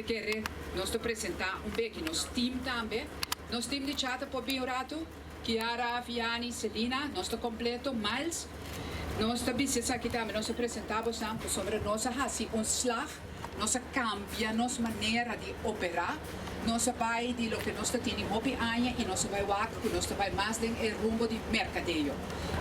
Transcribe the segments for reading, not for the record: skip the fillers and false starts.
Mi ta kere nos ta presentá un beki nos team tambe. Nos team di CHATA por bin un ratu? Kiara, Viani, Selina, nos ta kompleto. Miles, nos ta bisa esaki tambe, nos ta presentá bosnan pasobra nos a hasi un slag, nos a kambia nos manera di operá, nos a bai di loke nos ta tini hopi aña i nos a bai wak ku nos ta bai mas den e rumbo di merkadeo.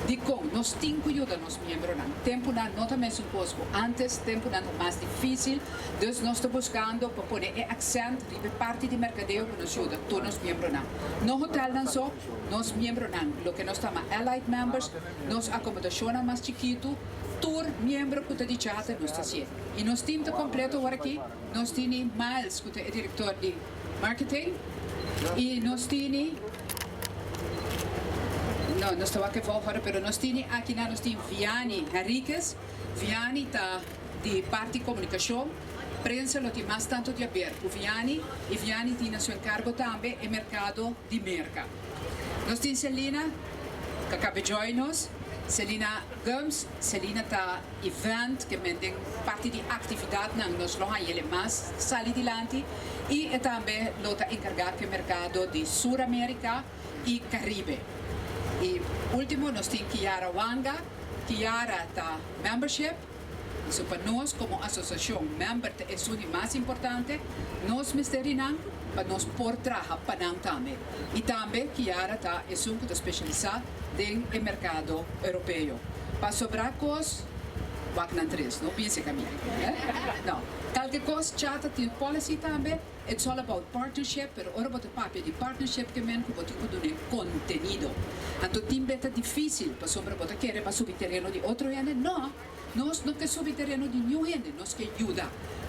Dikon? Nos tin ku yuda nos miembronan. Tempunan no ta mesun kos ku ántes, tempunan ta mas difísil, dus nos ta buskando pa pone e aksènt riba e parti di merkadeo ku nos yuda tur nos miembronan. No hotelnan so, nos miembronan, loke nos ta yama allied members, nos akomodashonnan mas chikitu, tur miembro ku ta di CHATA nos ta hasié. I nos tim ta kompleto awor aki, nos tini Miles ku ta e direktor di marketing i nos tini, no, nos ta wak e volgorde, pero nos tini akinan nos tin Viany Henriquez, Viany ta di parti komunikashon. Prensa lo tin mas tantu di haber ku Viany i Viany tin na su enkargo tambe e merkado di Merka. Nos tin Selina ku a kaba join nos, Selina Gumbs. Selina ta event ke men den parti di aktividatnan nos lo haña el mas sali dilanti i e tambe lo ta enkargá ku e merkado di Sur Amerika i Karibe. I ultimo nos tin Kiara Wanga. Kiara ta membership. So pa nos komo asosiashon member ta esun di mas importante, nos mester di nan pa nos por traha pa nan tambe. I tambe Kiara ta esun ku ta spesialisá den e merkado europeo. Pa sobrá kos wak nan tres, no piensa ku ami. No. Kalke kos CHATA tin policy tambe. It's all about partnership, pero ora bo ta papia di partnership ke men ku bo tin ku dun'é kontenido. Anto tin be ta difísil pasobra bo ta kere pa subi tereno di otro hende. No, nos no ke subi tereno di niun hende, nos ke yuda.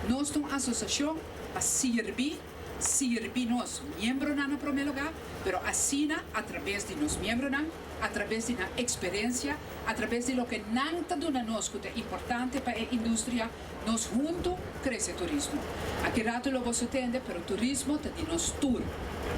Nos ta un asosiashon pa sirbi, sirbi nos miembronan na promé lugá, pero asina atrabes di nos miembronan, atrabes di nan eksperensia, atrabes di loke nan ta duna nos ku ta importante pa e industria, Nos huntu krese turismo. Aki ratu lo boso tende, pero turismo ta di nos tur.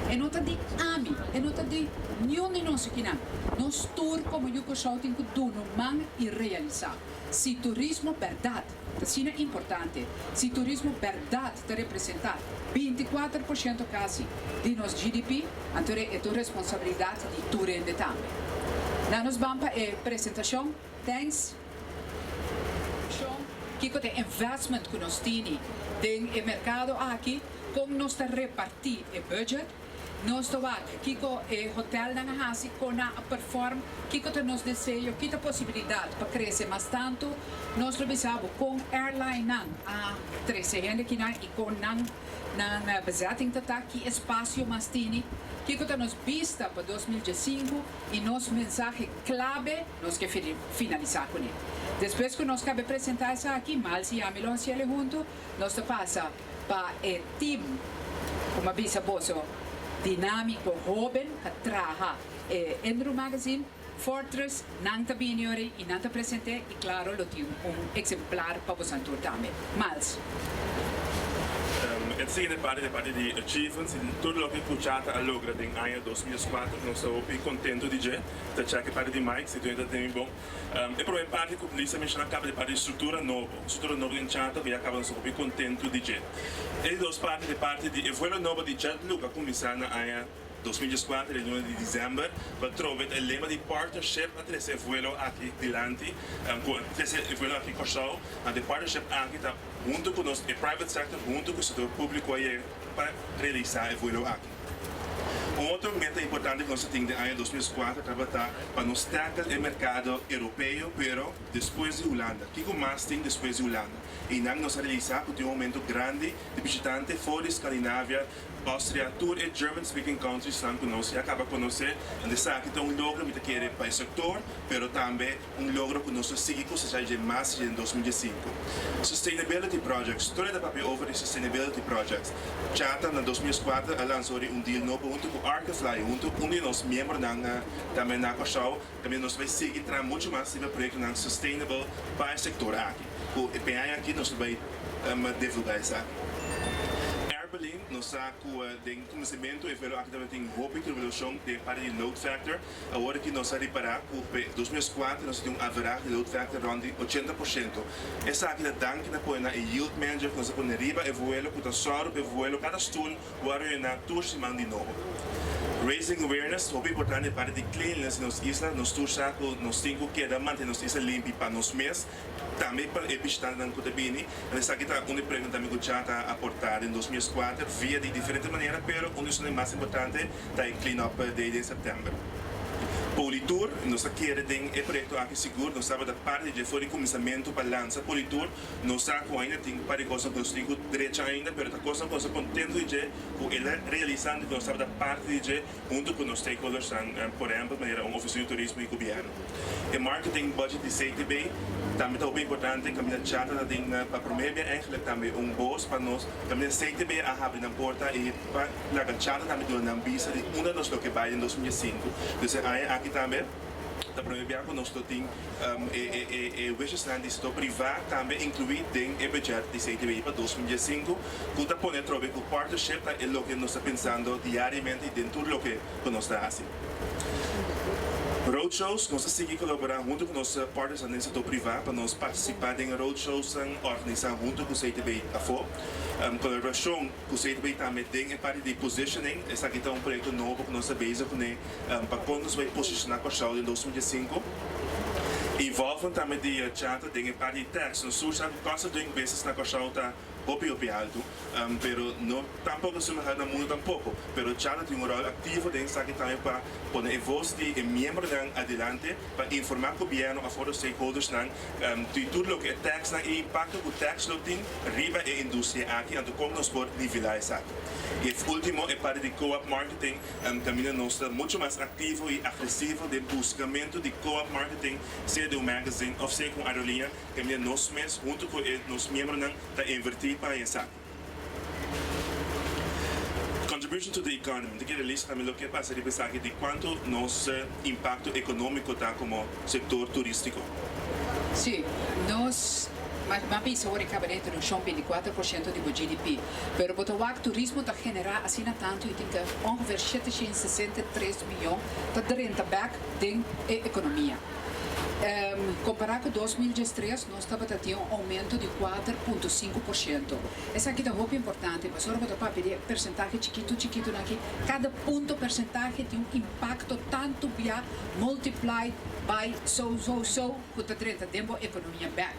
E no ta di ami, e no ta di niun di nos akinan. Nos tur komo yu Kòrsou tin ku duna un man i realisá. Si turismo bèrdat ta asina importante, si turismo bèrdat ta representá 24% kasi di nos GDP, anto e ta un responsabilidat di tur hende tambe. Na nos ban pa e presentashon. Thanks. Shon, kiko ta e investment ku nos tini den e merkado aki, kon nos ta repartí e budget, nos ta wak kiko e hotelnan a hasi, kon nan a perform, kiko ta nos deseo, ki ta posibilidat pa krese mas tantu, nos lo bisa bo kon airlinenan a trese hende kinan i kon nan nan bezetting ta ta, ki espasio mas tini, kiko ta nos bista pa 2015 i nos mensahe klabe. Nos ke finalisá kuné. Despues ku nos kabe presentá esaki, Miles i ami lo hasiel e huntu. Nos ta pasa pa e tim, komo a bisa boso, dinámiko, hóben, ka traha e Endru Magazine, Fortress, nan ta bini ora i nan ta present'é i klaro lo tin un eksemplar pa bosan tur tambe. Miles. E siguiente parti ta e parti di achievements i tur loke ku Chata a logra den aña 2004 ku nos ta hopi kontentu di dje. Ta check e parti di Mike si tur ta tene bon. E prome parti ku Lisa menshona kaba ta e parti di struktura nobo. Struktura nobo den Chata ku ya kaba nos ta hopi kontentu di dje. E di dos parti ta e parti di e vuelo nobo di JetBlue ku a kuminsá na aña 2014 den luna di desèmber ku a trobe ta e lema di partnership a trese e vuelo aki dilanti ku a trese e vuelo aki Kòrsou. Anto e partnership aki ta huntu ku nos e private sector huntu ku e sektor públiko a yega pa realisá e vuelo aki. Un otro meta importante ku nos a tin den aña 2004 tabata pa nos tackle e merkado europeo pero despues di Hulanda. Kiko mas tin despues di Hulanda? Einan nos a realisá ku tin un oumento grandi di bishitante for di Skandinavia, Austria, tur e German speaking countriesnan ku nos ya kaba konosé. Anto esaki ta un logro mi ta kere pa e sektor pero tambe Un logro ku nos ta sigui kosechá dje mas dje den 2015. Sustainability Projects, Tur e ta papia over di Sustainability Projects. Chata na 2004 a lansa ori un deal nobo huntu ku Arkefly, huntu un di nos miembronan tambe na Kòrsou. Tambe nos ta bai sigui traha muchu mas riba proyektonan sustainable pa e sektor aki. Ku e aña aki nos ta bai divulgá esaki. Zeppelin, nos sa ku den kuminsamentu e vuelo aki tabatin hopi turbulenshon den parti di load factor. Awor aki nos a ripará ku pa 2004 nos a tin un average di load factor rònt di 80%. Esaki ta danki na pone na e yield manager ku nos a pone riba e vuelo ku ta sòru pa e vuelo kada stul wòrdu yená tur siman di nobo. Raising awareness, hopi importante parti di cleanliness di nos isla. Nos tur sa ku nos tin ku keda mantene nos isla limpi pa nos mes, tambe pa e bishitantenan ku ta bini. Esaki ta un di proyektonan tambe ku CHATA a aportá den 2004 via di diferente manera, pero un di esunnan mas importante ta e Clean Up Day den sèptèmber. Politur, nos ta kere den e proyekto aki sigur, nos tabata parti dje for di kuminsamentu pa lansa Politur. Nos sa ku ainda tin par di kosnan ku nos tin ku drecha ainda, pero ta kosnan ku nos ta kontentu di dje ku el a realisá anto ku nos tabata parti di dje huntu ku nos stakeholdersnan, por ehèmpel manera un ofisina di turismo i gobièrnu. E marketing budget di CTB tambe ta hopi importante, kaminda CHATA ta den pa promé bia eigenlijk tambe un bos pa nos, kaminda CTB a habri nan porta i pa laga CHATA tambe duna nan bista di unda nos lo ke bai den 2005. Dus e aña aki tambe ta promé bia ku nos lo tin e wishesnan di sektor privá tambe inkluí den e budget di CTB pa 2005, ku ta pone atrobe ku partnership ta e loke nos ta pensando diariamente i den tur loke ku nos ta hasi. Roadshows, nos ta sigui kolaborá huntu ku nos partnersnan den sektor privá pa nos partisipá den roadshowsnan organisá huntu ku CTB afó. Kolaborashon ku CTB tambe den e parti di positioning, esaki ta un proyekto nobo ku nos ta bezig kuné pa kon nos bai posishoná Kòrsou den 2005. Involvement tambe di CHATA den e parti di tax, nos tur sa ku cost of doing business na Kòrsou ta hopi hopi haltu, pero no tampoko su mehor na mundu tampoko. Pero CHATA tin un ròl aktivo den esaki tambe pa pone e vos di e miembronan adelante pa informá gobièrnu òf otro stakeholdersnan di tur loke e taxnan i impakto ku tax lo tin riba e industria aki anto kon nos por nivelá esaki. I último e parti di co-op marketing kaminda nos ta muchu mas aktivo i agresivo den buskamentu di co-op marketing sea den un magazine òf sea ku un aerolínea kaminda nos mes huntu ku e nos miembronan ta invertí pa haña esaki. Contribution to the economy. Mi ta kere lista tambe loke a pasa riba esaki di cuanto nos impacto economico ta como sector turistico. Sí, nos m'a bisa ora e caba den introduccion 24% di bo GDP, pero bo ta wak turismo ta genera asina tanto y tin ke ongeveer 763 miyon ta drenta bek den e economia. Kompará ku 2013 nos tabata tin un oumento di 4,5%. Esaki ta hopi importante pasobra bo ta papia di e persentahe chikitu chikitunan aki, kada punto persentahe tin un impakto tantu bia multiplied by so so so ku ta drenta den bo ekonomia bèk.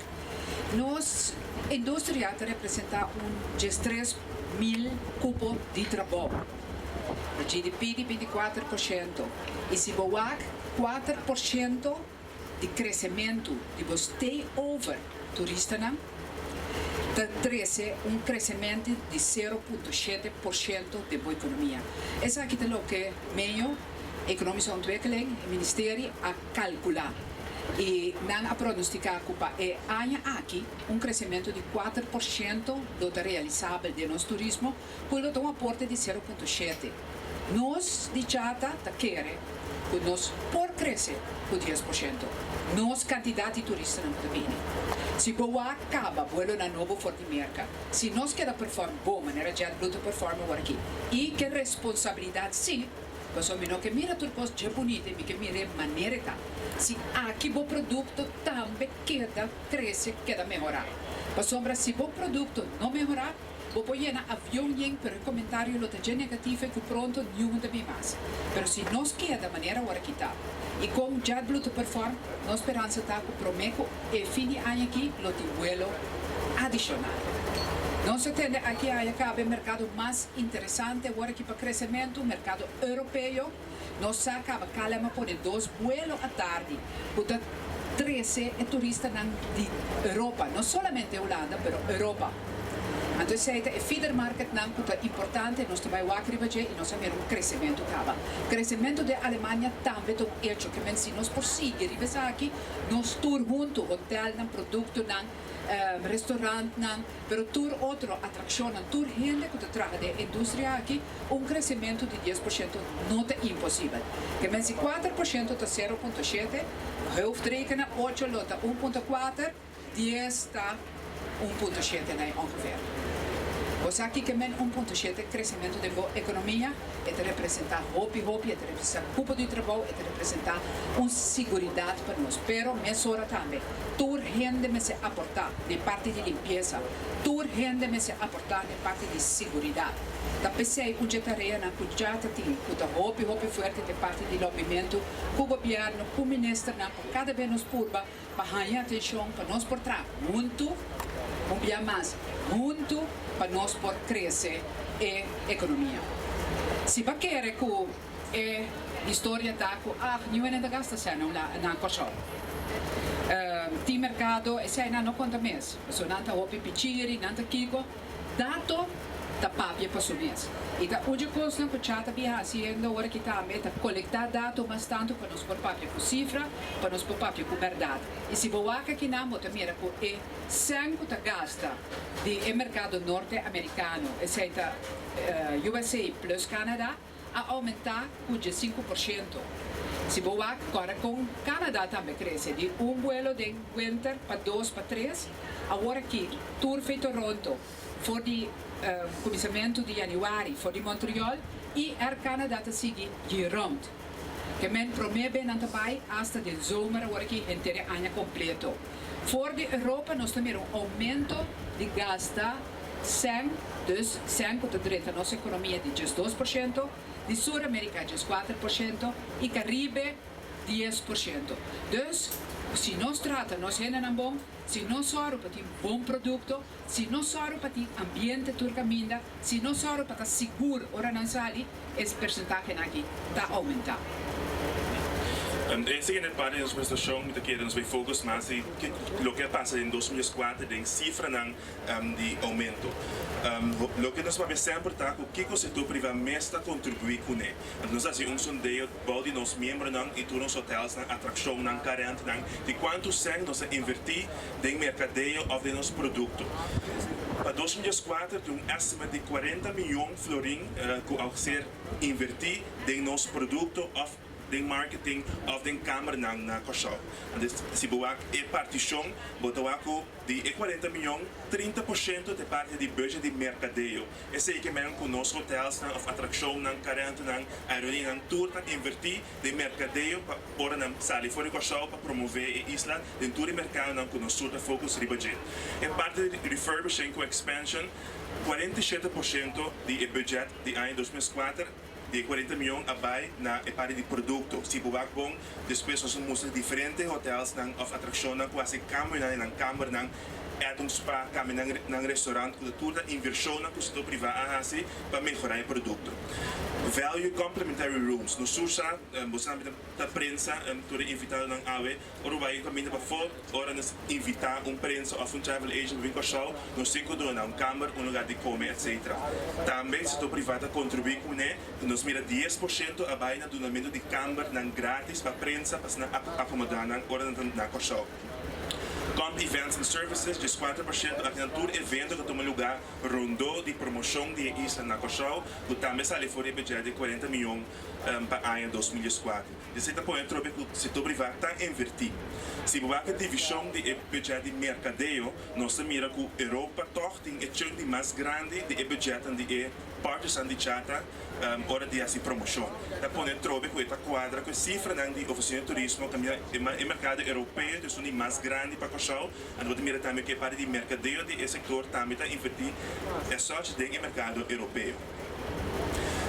Nos industria ta representá un 13.000 kupo di trabou. E GDP di 24% i si bo wak 4% di kresementu di bo stay over turistanan ta trese un kresementu di 0,7% den bo ekonomia. Esaki ta loke MEO, Economische Ontwikkeling, e ministerie a kalkulá i nan a pronostiká ku pa e aña aki un kresementu di 4% lo ta realisabel den nos turismo, ku lo ta un aporte di 0,7. Nos di CHATA ta kere ku nos por krese ku 10%. Nos kantidat di turistanan ku ta bini. Si bo wak kaba buelonan nobo for di Merka, si nos keda perform bon manera JetBlue ta perform awor aki i ke responsabilidat si, pasobra mi no ke mira tur kos dje bunita i mi ke mira e manera e ta. Si aki bo produkto tambe keda krese, keda mehorá. Pasobra si bo produkto no mehorá, bo por yena avion yen, pero e komentario lo ta dje negativo i ku pronto niun ta bin mas. Pero si nos keda manera awor aki ta i kon JetBlue ta perform, nos speransa ta ku promé ku e fin di aña aki lo tin vuelo adishonal. Nos a tende aki aya kaba e merkado mas interesante awor aki pa kresementu, merkado europeo. Nos sa kaba KLM a pone dos vuelo atardi ku ta trese e turistanan di Europa, no solamente Hulanda, pero Europa. Anto esei ta e feeder marketnan ku ta importante, nos ta bai wak riba dje i nos a mira un kresementu kaba. Kresementu den Alemania tambe ta un echo, ke men si nos por sigui riba esaki, nos tur huntu, hotelnan, produktonan, restaurantnan, pero tur otro atrakshonnan, tur hende ku ta traha den e industria aki, un kresementu di 10% no ta imposibel. Ke men si 4% ta 0,7, hoofdrekenen ocho lo ta 1,4, 10 ta 1,7 na ongeveer. Bo sa kiko men 1.7 kresementu den bo ekonomia? E ta representá hopi hopi, e ta representá kupo di trabou, e ta representá un siguridat pa nos. Pero mesora tambe tur hende mester aportá den parti di limpiesa, tur hende mester aportá den parti di siguridat. Ta p'esei un dje tareanan ku CHATA tin ku ta hopi hopi fuerte den parti di lòbimentu ku gobièrnu, ku ministernan pa kada bes nos purba pa haña atenshon pa nos por traha huntu, un bia mas huntu pa nos por krese e ekonomia. Si bo a kere ku e historia ta ku ah niun hende ta gasta sèn na Kòrsou, tin merkado, esei nan no konta mes, pasobra nan ta hopi pichiri, nan ta kiko. Dato ta papia pa su mes. I ta un dje kosnan ku CHA ta bin hasiendo ora ki tambe ta kolektá dato mas tantu pa nos por papia ku sifra, pa nos por papia ku bèrdat. I si bo wak akinan bo ta mira ku e sèn ku ta gasta di e merkado norte amerikano, esei ta USA plus Canada, a oumentá ku 15%. Si bo wak kòrda kon Canada tambe krese di un buelo den winter pa dos pa tres, awor aki tur fei Toronto for di kuminsamentu di yanüari for di Montreal i Air Canada ta sigui year round. Ke men promé be nan ta bai asta den zomer awor aki henter e aña kompleto. For di Europa nos ta mira un oumento di gasta sèn, dus sèn ku ta drenta nos ekonomia di 12%, di Sur Amerika 14% i Karibe 10%. Dus, si nos trata nos hendenan bon, si nos sòru pa tin bon produkto, si nos sòru pa tin ambiente tur kaminda, si nos sòru pa ta sigur ora nan sali, e persentahenan aki ta oumentá. E siguiente parti di nos presentashon mi ta kere nos bai focus mas di loke a pasa den 2004 den sifranan di oumento. Loke nos papia semper ta ku kiko sektor privá mes ta kontribuí kuné. Anto nos a hasi un sondeo bou di nos miembronan i tur nos hotelsnan, atrakshonnan, karentenan di kuantu sèn nos a invertí den merkadeo òf den nos produkto. Pa 2004 tin un estimate di 40 mion florin ku a ser invertí den nos produkto òf den marketing òf den kamernan na Kòrsou. Anto si bo wak e partishon bo ta wak ku di e 40 mion, 30% ta e parti di budget di merkadeo. Esei ke men ku nos hotelsnan òf atrakshonnan, karentenan, aerolinianan tur ta invertí den merkadeo pa ora nan sali for di Kòrsou pa promové e isla den tur e merkadonan ku nos tur ta focus riba dje. E parti di refurbishing ku expansion, 47% di e budget di aña 2004, di e 40 mion a bai na e parti di produkto. Si bo wak bon, despues nos a mustra diferente hotelsnan òf atrakshonnan ku hasi kambionan den nan kambernan, add un spa, kambia nan nan restaurant ku ta tur ta invershonnan ku sektor privá a hasi pa mehorá e produkto. Value complimentary rooms, nos tur sa, bo sa mi ta prensa, tur e invitadonan awe. Ora bo bai kaminda pafó, ora nos invitá un prensa òf un travel agent pa bin Kòrsou, nos tin ku duna nan un kamber, un lugá di kome, etsetera. Tambe sektor privá ta kontribuí kuné, ku nos mira 10% a bai na dunamentu di kambernan grátis pa prensa pa asina akomodá nan ora nan ta na Kòrsou. Comp Events and Services, 14% aki nan tur evento ku ta tuma lugá rondó di promoshon di e isla na Kòrsou, ku tambe sali for di e budget di 40 mion pa aña 2004. Esei ta pone trobe ku sektor privá ta invertí. Si bo wak e divishon di e budget di merkadeo, nos ta mira ku Europa tòg tin e chunk di mas grandi di e budgetnan di e partnersnan di CHATA ora di hasi promoshon. Ta pone trobe ku e ta kuadra ku e sifranan di Ofisina di Turismo kaminda e merkado europeo ta esun di mas grandi pa Kòrsou. Anto bo ta mira tambe ku e parti di merkadeo di e sektor tambe ta invertí esòch den e merkado europeo.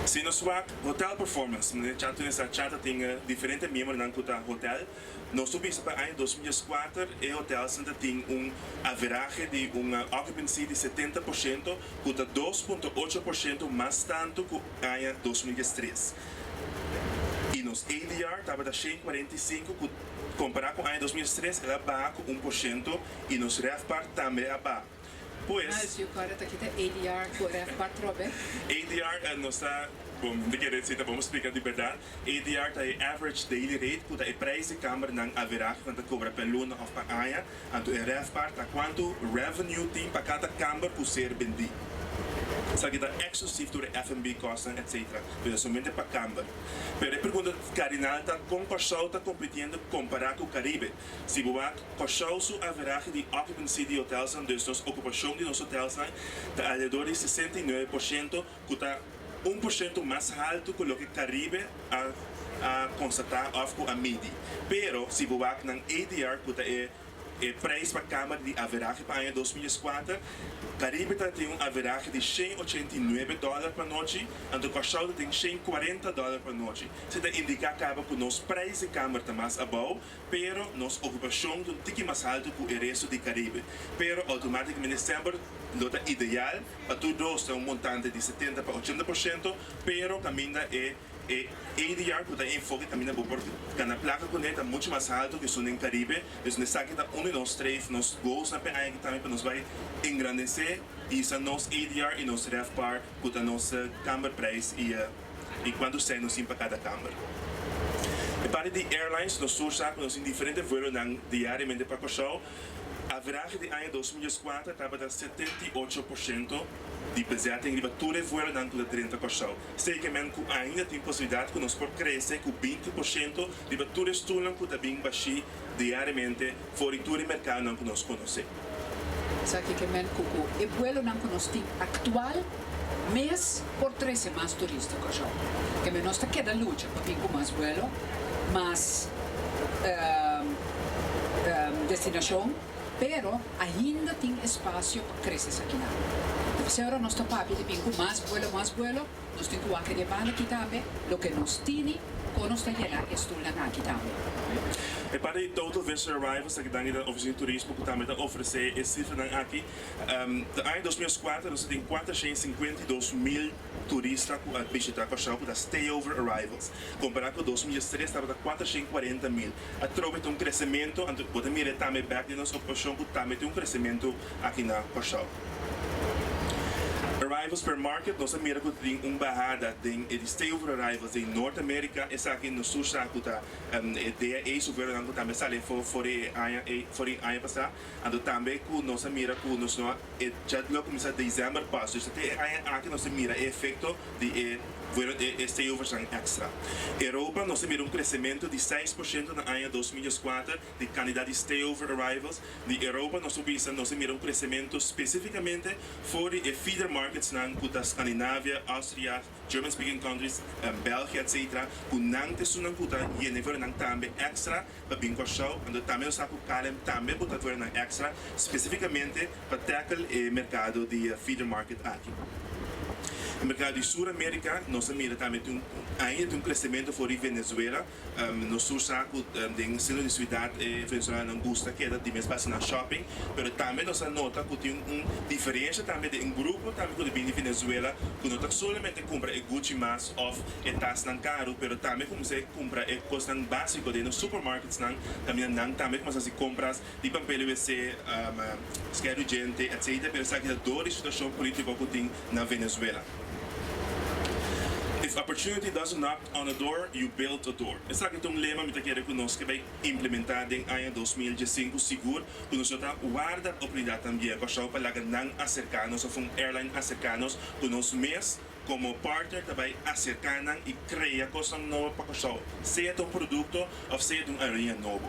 Si nos wak hotel performance, manera Chato tin sa, Chato tin diferente miembronan ku ta hotel. Nos tur bisa pa aña 2004 e hotelnan ta tin un averahe di un occupancy di 70% ku ta 2.8% mas tantu ku aña 2013. I nos ADR tabata 145 ku kompará ku aña 2013 el a baha ku 1% i nos RevPAR tambe a baha. Pues. Miles, yo kòrda ta kita ADR ku RevPAR trobe? ADR nos ta, bon, mi ta kere si ta bon splika di bèrdat. ADR ta e average daily rate ku ta e preis di kambernan averahe ku nan ta kobra per luna òf pa aña. Anto e RevPAR ta kuantu revenue tin pa kada kamber ku ser bendí. Esaki ta exclusief tur e F&B kosnan etc. Pero solamente pa kamber. Pero e pregunta kardinal ta kon Kòrsou ta kompitiendo kompará ku Karibe? Si bo wak Kòrsou su averahe di occupancy di hotelsnan, dus nos okupashon di nos hotelsnan, ta alrededor di 69%, ku ta 1% mas haltu ku loke Karibe a a konstatá òf ku a midi. Pero si bo wak nan ADR, ku ta e E prijs pa kamer di averahe pa aña 2004, Karibe ta tin un averahe di 189 dòler pa nochi, anto Kòrsou ta tin 140 dòler pa nochi. Esei ta indiká kaba ku nos prijs di kamer ta mas abou, pero nos okupashon ta un tiki mas haltu ku e resto di Karibe. Pero outomátikamente semper lo ta ideal pa tur dos ta un montante di 70 pa 80%, pero kaminda e E ADR ku ta e enfoke kaminda bo por gana plaka kuné ta muchu mas haltu ku esun den Karibe. Dus esaki ta un di nos streef, nos goals nan p'e aña aki tambe pa nos bai engrandesé hisa nos ADR i nos RevPAR ku ta nos kamberprijs i i kuantu sèn nos tin pa kada kamber. E parti di airlines nos tur sa ku nos tin diferente vuelonan diariamente pa Kòrsou. Averahe di aña 2004 tabata 78% di bezetting riba tur e vuelonan ku ta drenta Kòrsou. Zekerment ku ainda tin posibilidat ku nos por krese ku 20% riba tur e stulnan ku ta bin bashí diariamente for di tur e merkadonan ku nos konosé. Esaki ke men ku ku e buelonan ku nos tin aktual mes por trese mas turista Kòrsou. Ke men nos ta keda lucha pa bin ku mas buelo, mas destinashon, pero ainda tin espasio pa krese esakinan. Entonces ora nos ta papia di bin ku mas buelo, mas buelo, nos tin ku wak e banda aki tambe, loke nos tini, kon nos ta yena e stulnan aki tambe. E parti di total visitor arrivals aki danki ta Ofisina di Turismo ku tambe ta ofresé e sifranan aki. Den aña 2004 nos a tin 452,000 turista ku a bishitá Kòrsou ku ta stayover arrivals. Kompará ku 2013 tabata 440,000. Atrobe tin un kresementu, anto bo ta mira tambe bèk den nos okupashon ku tambe tin un kresementu aki na Kòrsou. Arrivals per market, nos a mira ku tin un bahada den e di stayover arrivals den Noord Amerika. Esaki nos tur sa ku ta e DAA su vuelonan ku tambe sali for for e aña for e aña pasá. Anto tambe ku nos a mira ku nos no a e jet lo a kuminsá desèmber pas. Dus te e aña aki nos a mira e efekto di e vuelo e stayoversnan èkstra. Europa nos a mira un kresementu di 6% na aña 2004 di kantidat di stayover arrivals. Di Europa nos por bisa nos a mira un kresementu spesifikamente for di e feeder marketsnan ku ta Skandinavia, Austria, German speaking countries, Belgia etc. Ku nan ta esunnan ku ta yena e vuelonan tambe èkstra pa bin Kòrsou. Anto tambe nos sa ku KLM tambe bo ta vuelonan èkstra spesifikamente pa tackle e merkado di feeder market aki. E merkado di Sur Amerika nos a mira tambe tin un ainda tin un kresementu for di Venezuela. Nos tur sa ku den sentro di siudat e venezolanonan gusta keda di mes pa hasi nan shopping, pero tambe nos a nota ku tin un diferensha tambe den un grupo tambe ku ta bini di Venezuela ku no ta solamente kumpra e Gucci mas òf e tasnan karu, pero tambe kuminsá kumpra e kosnan básiko den nos supermarketsnan, kaminda nan tambe kuminsá hasi kompras di papel wc, skèdu djente, etcetera, pero esaki ta dor di situashon polítiko ku tin na Venezuela. If opportunity doesn't knock on a door, you build a door. Esaki ta un lema mi ta kere ku nos ke bai implementá den aña 2015, sigur ku nos no ta warda oportunidatnan bia Kòrsou pa laga nan aserká nos òf un airline aserká nos, ku nos mes komo partner ta bai aserká nan i krea kosnan nobo pa Kòrsou, sea ta un produkto òf sea ta un aerolínea nobo.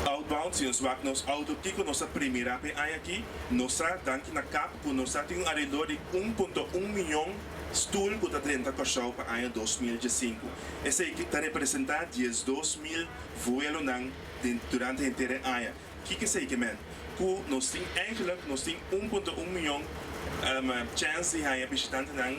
Outbound, si nos wak nos outo kiko nos a primirá pa e aña aki, nos sa danki na kap ku nos sa tin un alrededor di 1.1 mion stul ku ta drenta Kòrsou pa aña 2015. Esei ta representá 12,000 vuelonan den durante henter e aña. Kiko esei ke men? Ku nos tin eigenlijk nos tin 1.1 mion chèns di haña bishitantenan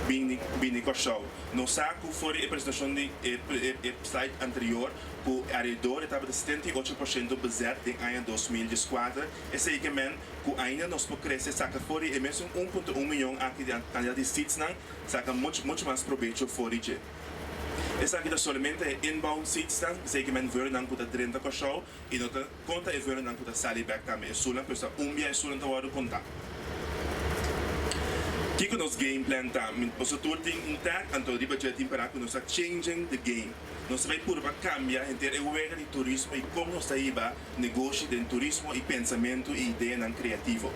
bini bini Kòrsou. Nos sa ku for di e presentashon di e e slide anterior ku alrededor e tabata 78% bezet den aña 2014. Esei ke men ku ainda nos por krese saka for di e mesun 1.1 mion aki di kantidat di seatsnan saka muchu muchu mas probecho for di dje. Esaki ta solamente e inbound seatsnan, esei ke men vuelonan ku ta drenta Kòrsou i no ta konta e vuelonan ku ta sali bèk tambe. Esunnan pues ta un bia esunnan ta wòrdu kontá. Kiko nos game plan ta? Boso tur tin un tag, anto riba dje tin pará ku nos ta changing the game. Nos ta bai purba kambia henter e wega di turismo i kon nos ta hiba negoshi den turismo i pensamentu i ideanan kreativo.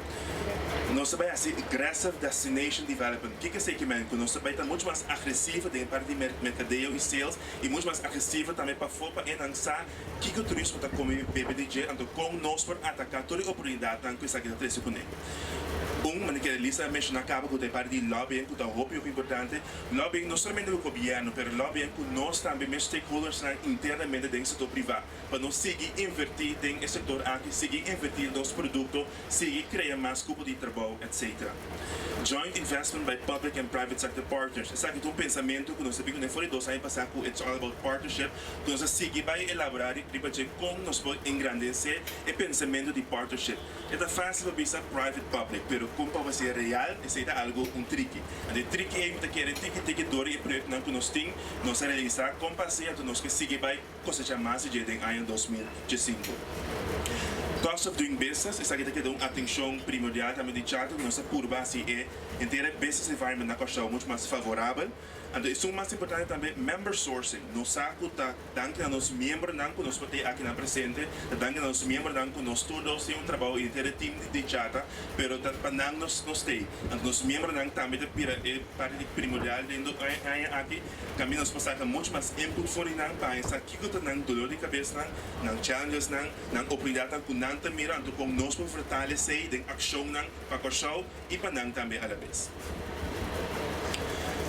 Nos ta bai hasi aggressive destination development. Kiko esei ke men? Ku nos ta bai ta muchu mas agresivo den e parti di merkadeo i sales i muchu mas agresivo tambe pafó pa e nan sa kiko turismo ta kome i bebe di dje, anto kon nos por ataká tur e oportunidatnan ku esaki ta trese kuné. Un manera ku Lisa a menshoná kaba ku ta e parti di lobbying ku ta hopi hopi importante. Lobbying no solamente ku gobièrnu pero lobbying ku nos tambe mes stakeholdersnan internamente den sektor privá pa nos sigui invertí den e sektor aki, sigui invertí den nos produkto, sigui krea mas kupo di trabou, etc. Joint investment by public and private sector partners. Esaki ta un pensamentu ku nos a bin kuné for di 2 aña pasá ku it's all about partnership, ku nos a sigui bai elaborá riba dje kon nos por engrandesé e pensamentu di partnership. E ta fásil pa bisa private public, pero kon pa hasié real, esei ta algu un triki. Anto e triki ei mi ta kere tiki tiki dor di e proyektonan ku nos tin, nos a realisá kon pa hasié, anto nos ke sigui bai kosechá mas di dje den aña 2015. Cost of doing business, esaki ta keda un atenshon primordial tambe di Charter ku nos ta purba hasi e henter e business environment na Kòrsou muchu mas favorabel. Anto esun mas importante tambe member sourcing. Nos sa ku ta danki na nos miembronan ku nos por tin akinan presente, ta danki na nos miembronan ku nos tur dos tin un trabou i henter e team di Charter, pero ta pa nan nos nos stay. Anto nos miembronan tambe ta bira e parti di primordial den e aña aki. Kaminda nos por saka muchu mas input for di nan pa haña sa kiko ta nan dolor di kabesnan, nan challengesnan, nan oportunidatnan ku nan ta mira anto kon nos por fortalesé den akshonnan pa Kòrsou i pa nan tambe alabes.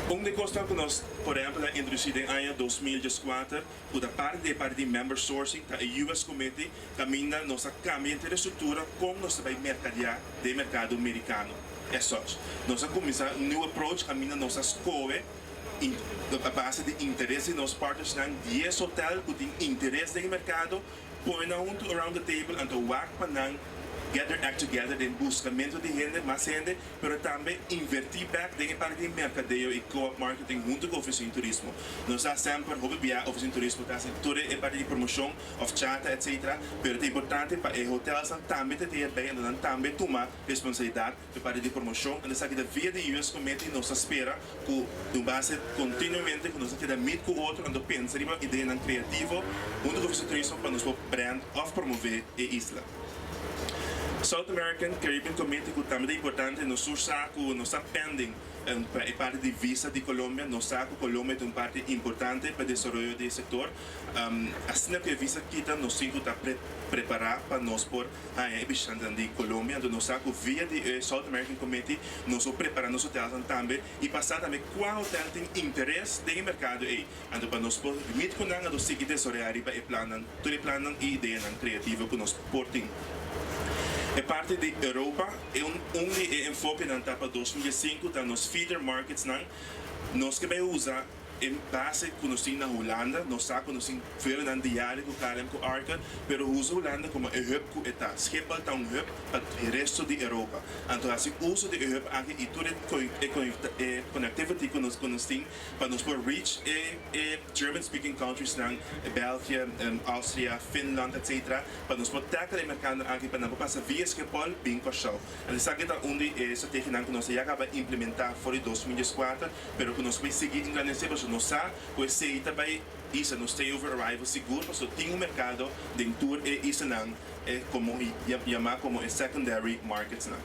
Un di e kosnan ku nos por ehèmpel a introdusí den aña 2014 ku ta parti di e parti di member sourcing ta e US Committee kaminda nos a kambia henter e struktura kon nos ta bai merkadiá den e merkado merikano. As such nos a kuminsá un new approach kaminda nos a skohe a base di interes di nos partnersnan, 10 hotel ku tin interes den e merkado, pone nan huntu around the table anto wak pa nan get their act together den buskamentu di hende, mas hende, pero tambe invertí bèk den e parti di merkadeo i co-op marketing huntu ku Ofisina di Turismo. Nos sa semper hopi bia Ofisina di Turismo ta hasi tur e parti di promoshon òf chata etcetera, pero ta importante pa e hotelsnan tambe ta tin erbei anto nan tambe tuma responsabilidat E parti di promoshon a esaki ta via di US Committee. Nos ta spera ku di un base kontinuamente ku nos ta keda meet ku otro anto pensa riba ideanan kreativo huntu ku Ofisio di Turismo pa nos por brand òf promové e isla. South American Caribbean Committee ku tambe ta importante. Nos tur sa ku nos ta pending pa e parti di visa di Colombia. Nos sa ku Colombia ta un parti importante pa desaroyo di e sektor. Asina ku e visa kita nos tin ku ta prepará pa nos por haña e bishitantenan di Colombia. Anto nos sa ku via di e South American Committee nos por prepara nos hotelnan tambe i pa sa tambe kua hotel tin interes den e merkado ei. Anto pa nos por meet ku nan anto sigui desaroyá riba e plannan, tur e plannan i ideanan kreativo ku nos por tin. E parti di Europa, e un un di e enfokenan ta pa 2015 ta nos feeder marketsnan. Nos ke bai usa e base ku nos tin na Hulanda. Nos sa ku nos tin vuelonan diario ku KLM ku Arca, pero usa Hulanda komo e hub ku e ta. Schiphol ta un hub pa e resto di Europa. Anto hasi uso di e hub aki i tur e connectivity ku nos tin pa nos por reach e German speaking countriesnan, België, Austria, Finland, etc. Pa nos por tackle e merkado aki pa nan por pasa via Schiphol bin Kòrsou. Anto esaki ta un di e strategianan ku nos ya kaba implementá for di 2014, pero ku nos bai sigui engrandecer pasobra nos sa ku esei ta bai hisa nos stay-over arrival sigur, pasobra tin un merkado den tur e islanan komo yamá komo e secondary marketsnan.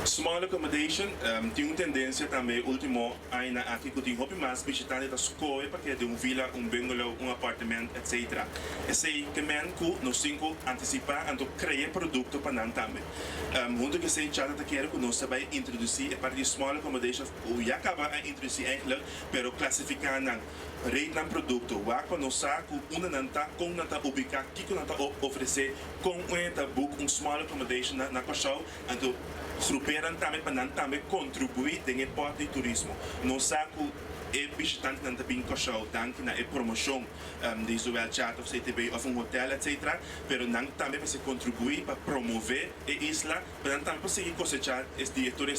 Small accommodation tin un tendensia tambe último añanan aki ku tin hopi mas bishitante ta skohe pa keda den un villa, un bungalow, un apartement, etc. Esei ke men ku nos tin ku antisipá anto krea produkto pa nan tambe. Huntu ku esei Charter ta kere ku nos ta bai introdusí e parti di small accommodation ku ya kaba a introdusí eigenlijk, pero klasifiká nan, rate nan produkto, wak pa nos sa ku unda nan ta, kon nan ta ubiká, kiko nan ta ofresé, kon un ta book un small accommodation na Kòrsou, anto gruperan tambe pa nan tambe kontribuí den e pòt di turismo. Nos sa ku e bishitantenan ta bin Kòrsou danki na e promoshon di zowel Charter òf CTB òf un hotèl etcetera, pero nan tambe mester kontribuí pa promové e isla, pa nan tambe por sigui kosechá di e tur e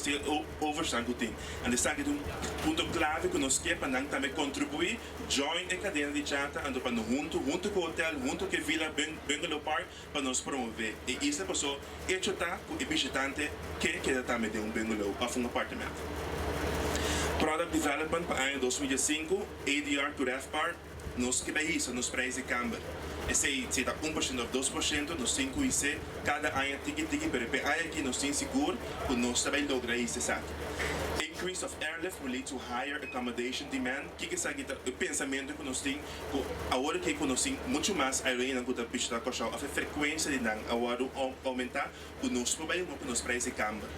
oversnan ku tin. Anto esaki ta un punto klave ku nos ke pa nan tambe kontribuí, join e kadena di Charter, anto pa no huntu, huntu ku hotèl, huntu ku e villa bungalow park, pa nos promové e isla, paso echo ta ku e bishitante ke keda tambe den un bungalow òf un apartement. Product Development pa aña 2005, ADR ku RevPAR, nos ke bai hisa nos prijs di kamber. Esei si ta 1% òf 2%, nos tin ku hisa kada aña tiki tiki, pero e aña aki nos tin sigur ku nos ta bai logra hisa esaki. Increase of airlift will lead to higher accommodation demand. Kiko esaki ta? E pensamentu ku nos tin ku awor ku nos tin muchu mas aerolínea ku ta bishitá Kòrsou, òf e frekuensia di nan awor oumentá, ku nos por bai ku nos preis di kamber.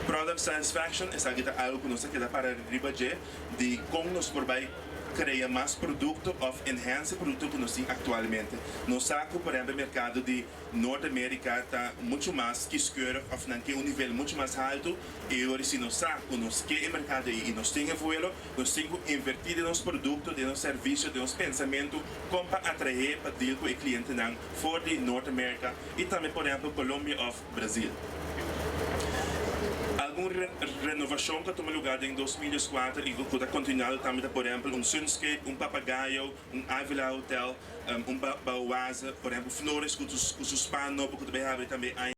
Product satisfaction, esaki ta algu ku nos a keda para riba dje, di kon nos por bai krea mas produkto òf enhance e produkto ku nos tin aktualmente. Nos sa ku, por ehèmpel, merkado di Norteamérika ta muchu mas kieskeurig òf nan ke un nivel muchu mas altu i ora si nos sa ku nos ke e merkado ei i nos tin e vuelo, nos tin ku invertí den nos produkto, den nos servisio, den nos pensamentu kon pa atraé, pa deal ku e klientenan for di Norteamérika i tambe, por ehèmpel, Colombia òf Brasil. Algun renovashon ku a tuma lugá den 2004 i ku ta kontinuando tambe ta, por ehèmpel, un Sunscape, un Papagayo, un Avila Hotel, un Bauwaze, por ehèmpel, Flores ku su spa nobo ku ta bai habri tambe aña.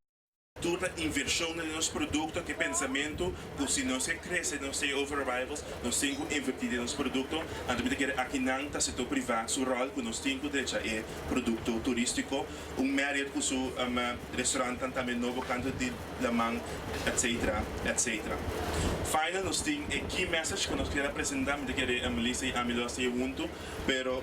Tur ta invershon den nos produkto, ku e pensamentu ku si nos ke krese nos stayover arrivals, nos tin ku invertí den nos produkto. Anto mi ta kere akinan ta sektor privá su ròl ku nos tin ku drecha e produkto turístiko. Un Marriott ku su restaurantnan tambe nobo kantu di laman, etc. Etc. Final nos tin e key message ku nos kier a presentá. Mi ta kere Lisa i ami lo hasi e huntu, pero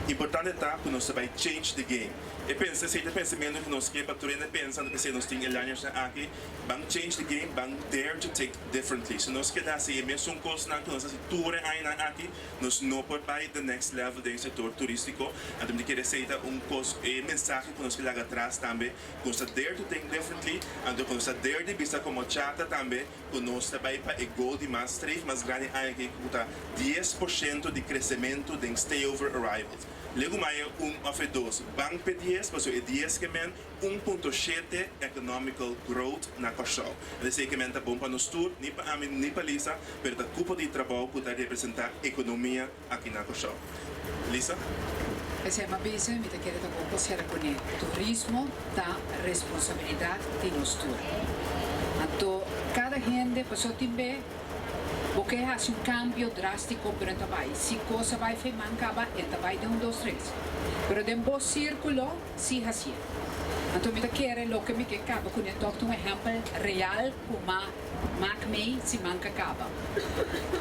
importante ta ku nos ta bai change the game. E pensa esei ta pensamentu ku nos ke pa tur hende pensa, anto p'esei nos tin e lanyardsnan aki, ban change the game, ban dare to think differently. Si nos keda hasi e mesun kosnan ku nos hasi tur e añanan aki, nos no por bai the next level den e sektor turístiko. Anto mi ta kere esei ta un kos, e mensahe ku nos ke laga atras tambe, ku nos ta dare to think differently, anto ku nos ta dare di bisa komo CHATA tambe ku nos ta bai pa e goal di mas streef mas grandi aña aki ku ta 10% di kresementu den stayover arrivals. Legumai un òf e dos ban p'e 10, pasobra e 10 ke men 1.7 economical growth na Kòrsou. Esei ke men ta bon pa nos tur, ni pa ami ni pa Lisa, pero ta kupo di trabou ku ta representá ekonomia aki na Kòrsou. Lisa? Esei m'a bisa, mi ta kere ta bon pa sera kuné. Turismo ta responsabilidat di nos tur. Anto kada hende pasobra tin be bo ke hasi un kambio drástiko, pero e ta bai. Si kos a bai fei man kaba, e ta bai den un dos tres. Pero den bo sírkulo si hasié. Anto mi ta kere loke mi ke kaba kuné tòg ta un ehèmpel real ku m'a mak mei siman ka kaba.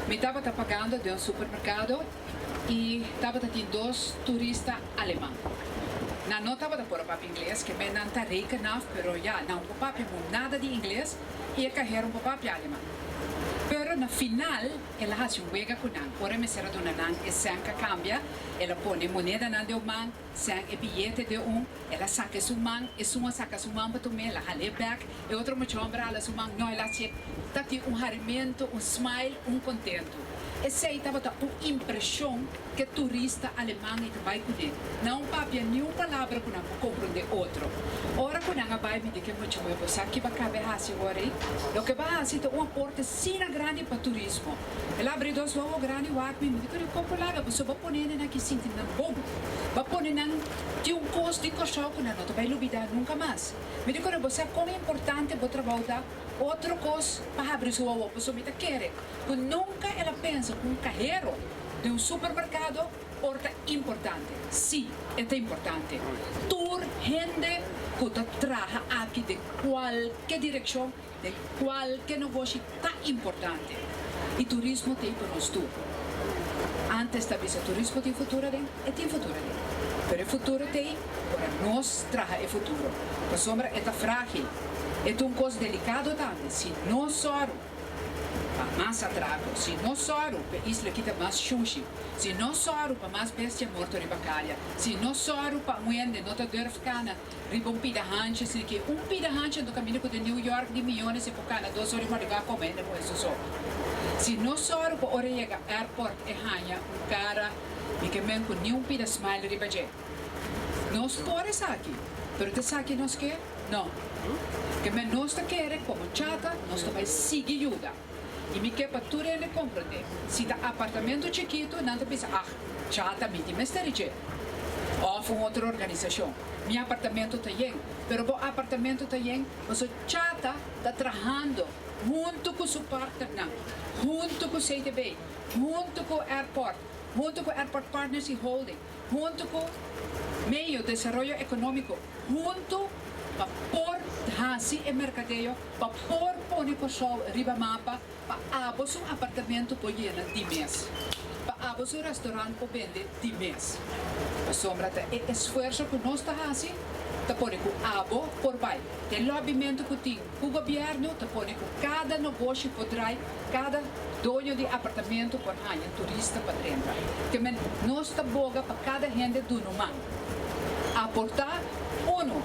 Mi tabata pagando den un supermerkado i tabata tin dos turista aleman. Nan no tabata por a papia ingles, ke men nan ta reken af, pero ya, nan no por papia mu nada di ingles i e kahero no por papia aleman. Pero na final el a hasi un wega ku nan. Ora e mester a duna nan e sèn ka kambia, el a pone monedanan den un man, sèn e biyete den un, el a saka esun man, esun a saka su man pa tum'é, el a hal'é bèk, e otro mucha hòmber a hala su man, no, el a hasié. Ta tin un harimentu, un smile, un kontentu. Esei tabata un impreshon ku e turista aleman ei ta bai kuné. Nan un papia ni un palabra ku nan por komprondé otro. Ora ku nan a bai, mi di ku e mucha muhé, Bo sa ki bo a kaba e hasi awor ei? Loke bo a hasi ta un aporte asina grandi pa turismo. El a abri dos wowo grandi wak mi. Mi di ku e, Kon por laga? Pasobra bo pone nan aki sinti nan bon. Bo a pone nan tin un kos di Kòrsou ku nan no ta bai lubidá nunka mas. Mi di ku e, Bo sa kon importante bo trabou ta? Otro kos pa habri su wowo, pasobra mi ta kere ku nunka el a pensa ku un kahero den un supermerkado por ta importante. Sí, e ta importante. Tur hende ku ta traha aki den kualke direkshon, den kualke negoshi ta importante. I turismo ta ei pa nos tur. Ántes ta bisa turismo tin futuro aden, e tin futuro aden. Pero e futuro ta ei ora nos traha e futuro. Pasobra e ta frágil. E ta un kos delikado tambe. Si nos sòru pa mas atrako, si nos sòru pa e isla kita mas shushi, si nos sòru pa mas bestia morto riba kaya, si nos sòru pa un hende no ta durf kana riba un pida hanchi, si ke un pida hanchi anto kaminda ku den New York di miyones e por kana 2 ora i mardugá kome hende muhé su so. Si nos sòru pa ora e yega airport e haña un kara di ke men ku ni un pida smile riba dje. Nos por esaki, pero ta esaki nos ke? No. Ke men nos ta kere komo CHATA, nos ta bai sigui yuda. I mi ke pa tur hende komprondé, si ta apartamento chikitu, nan ta bisa, Ah, CHATA mi tin mester di dje. Òf un otro organisashon, Mi apartamento ta yen. Pero bo apartamento ta yen pasobra CHATA ta trahando huntu ku su partnernan, huntu ku CTB, huntu ku airport, huntu ku Airport Partners i Holding, huntu ku. Medio, desaroyo ekonómiko huntu pa por hasi e merkadeo, pa por pone Kòrsou riba mapa, pa abo su apartamento por yena di mes, pa abo su restaurant por bende di mes. Pasobra ta e esfuerso ku nos ta hasi ta pone ku abo por bai. E lobbymentu ku tin ku gobièrnu ta pone ku kada negoshi por drai, kada doño di apartamento por haña turista pa drenta. Ke men nos ta boga pa kada hende duna un man. Aportá unu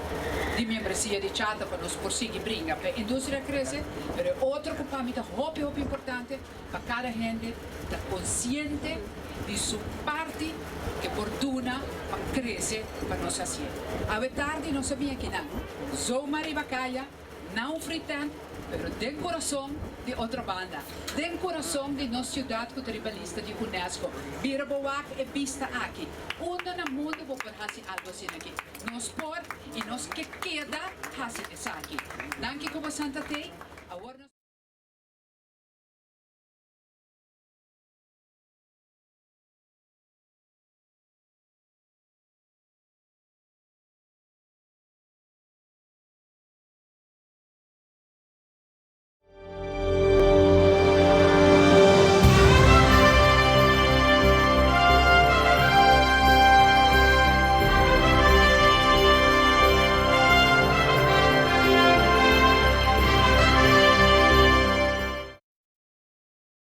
di miembresia di CHATA pa nos por sigui bringa pa e industria krese, pero e otro ku pa mi ta hopi hopi importante pa kada hende ta konsiente di su parti ke por duna pa krese pa nos hasié. Awe tardi nos a bin akinan zomaar riba kaya na un free tent, pero den kurason di Otrobanda, den kurason di nos siudat ku ta riba lista di UNESCO. Bira bo wak e bista aki. Unda na mundu bo por hasi algu asina aki? Nos por i nos ke keda hasi esaki. Danki ku bo Santa Tei.